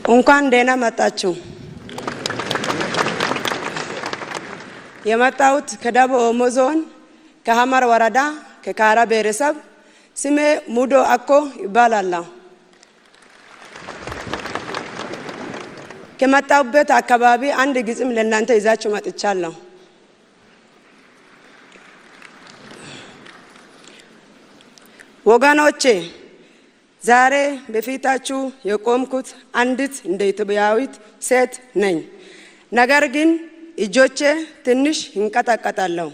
እንኳን ደህና መጣችሁ። የመጣሁት ከደቡብ ኦሞ ዞን ከሀመር ወረዳ ከካራ ብሔረሰብ፣ ስሜ ሙዶ አኮ ይባላለሁ። ከመጣሁበት አካባቢ አንድ ግጥም ለእናንተ ይዛችሁ መጥቻለሁ። ወገኖቼ፣ ዛሬ በፊታችሁ የቆምኩት አንዲት እንደ ኢትዮጵያዊት ሴት ነኝ። ነገር ግን እጆቼ ትንሽ ይንቀጠቀጣለሁ።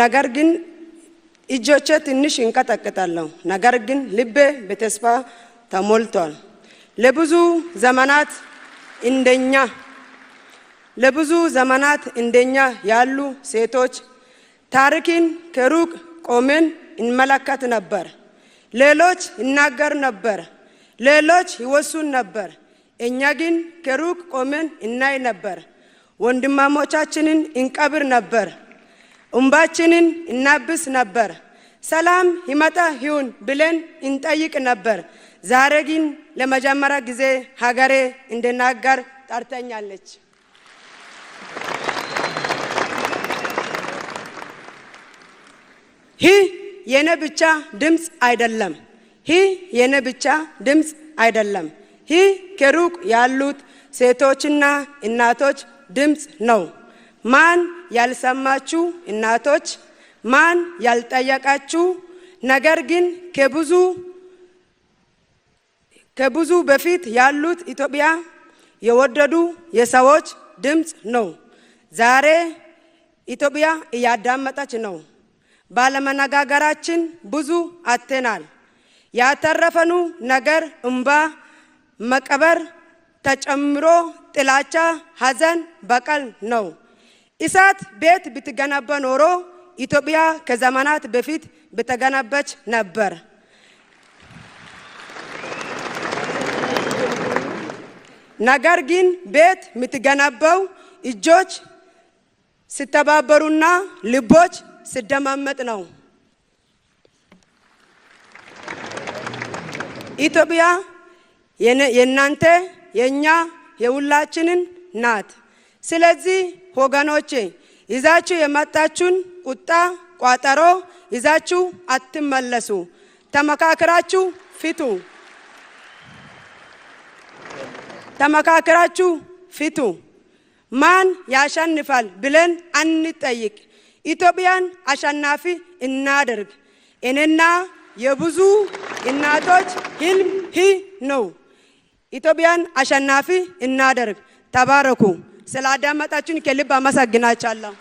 ነገር ግን እጆቼ ትንሽ ይንቀጠቀጣለሁ። ነገር ግን ልቤ በተስፋ ተሞልቷል። ለብዙ ዘመናት እንደኛ ለብዙ ዘመናት እንደኛ ያሉ ሴቶች ታሪክን ከሩቅ ቆመን እንመለከት ነበር። ሌሎች ይናገር ነበር፣ ሌሎች ይወሱን ነበር። እኛ ግን ከሩቅ ቆመን እናይ ነበር። ወንድማሞቻችንን እንቀብር ነበር፣ እንባችንን እናብስ ነበር። ሰላም ይመጣ ይሁን ብለን እንጠይቅ ነበር። ዛሬ ግን ለመጀመሪያ ጊዜ ሀገሬ እንድናገር ጠርተኛለች። ይህ የኔ ብቻ ድምፅ አይደለም። ይህ የኔ ብቻ ድምፅ አይደለም። ይህ ከሩቅ ያሉት ሴቶችና እናቶች ድምፅ ነው። ማን ያልሰማችሁ እናቶች፣ ማን ያልጠየቃችሁ፣ ነገር ግን ከብዙ በፊት ያሉት ኢትዮጵያ የወደዱ የሰዎች ድምፅ ነው። ዛሬ ኢትዮጵያ እያዳመጠች ነው። ባለመነጋገራችን ብዙ አጥተናል። ያተረፈኑ ነገር እምባ፣ መቀበር ተጨምሮ ጥላቻ፣ ሐዘን፣ በቀል ነው። እሳት ቤት ብትገነባ ኖሮ ኢትዮጵያ ከዘመናት በፊት በተገነባች ነበር። ነገር ግን ቤት የምትገነባው እጆች ሲተባበሩና ልቦች ሲደማመጥ ነው። ኢትዮጵያ የእናንተ፣ የእኛ፣ የሁላችንን ናት። ስለዚህ ወገኖቼ፣ ይዛችሁ የመጣችሁን ቁጣ፣ ቋጠሮ ይዛችሁ አትመለሱ። ተመካክራችሁ ፍቱ። ተመካክራችሁ ፍቱ። ማን ያሸንፋል ብለን አንጠይቅ። ኢትዮጵያን አሸናፊ እናደርግ። እኔና የብዙ እናቶች ህልም ይህ ነው። ኢትዮጵያን አሸናፊ እናደርግ። ተባረኩ። ስላዳመጣችሁን ከልብ አመሰግናችኋለሁ።